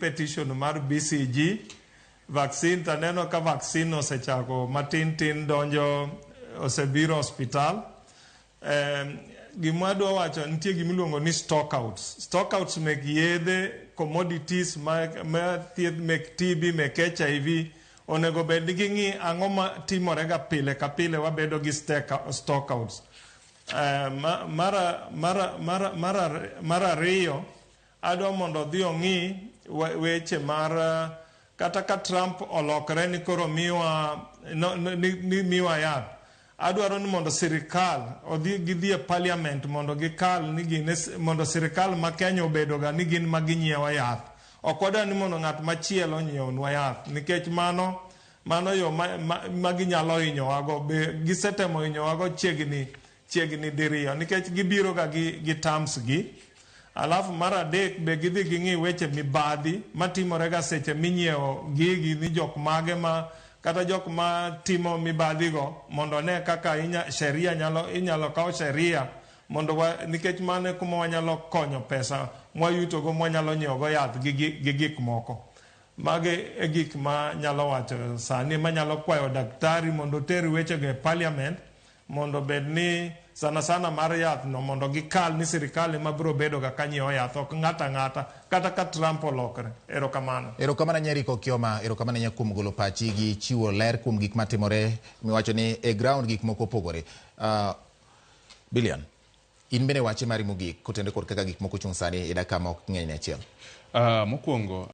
petition mar BCG vaccine to aneno ka vaccine osechako matin tin donjo osebiro hospital. Gima adwa wacho nitie gima iluongo ni stockouts. Stockouts mek yedhe, commodities ma, ma thieth mek TB, mek HIV onego bed ni ging'i ang'o ma timore ga pile ka pile wabedo gi stockouts. Mar, mar, mar, mar, mar ariyo adwa mondo odhi ong'i weche mar kata ka Trump olokre ni koro miwa no, no, ni, ni miwa yath adwaro ni mondo sirikal odhi gidhi e parliament mondo gikal ni gin mondo sirikal ma Kenya obedo ga ni gin ma ginyiewo yath. Ok wadwa ni mondo ng'at machielo onyiewnwa yath nikech mano mano yo ma, ma, ma ginyalo hinyowago be gisetemo hinyowago chiegni chiegni diriyo nikech gibiro ga gi, gi terms gi. Alafu mar adek be gidhi ging'i weche mibadhi matimore ga seche minyiewo gigi ni jok mage ma kata jok ma timo mibadhi go mondo one kaka inya, sheria nyalo inyalo kaw sheria mondo wa, nikech mano e kuma wanyalo konyo pesa mwayutogo mwanyalo nyiewo go yath gi, gi, gi gik moko. Magi e gik ma nyalo wacho sani manyalo kwayo daktari mondo oter wechego e parliament mondo bed ni sana sana mar yath no mondo gikal ni sirikal ema biro bedo ga ka nyiewo yath ok ng'ato ang'ata kata ka Trump olokre. Erokamano. Erokamano Nyeriko Okioma, erokamano ahinya kuom golo pachi gi chiwo ler kuom gik matimore miwacho ni e ground gik moko opogore. Bilian, in bende wache mari mogik kotenore kod kaka gik moko chung' sani e dakika ma ok ng'eny ne achiel. Mokwongo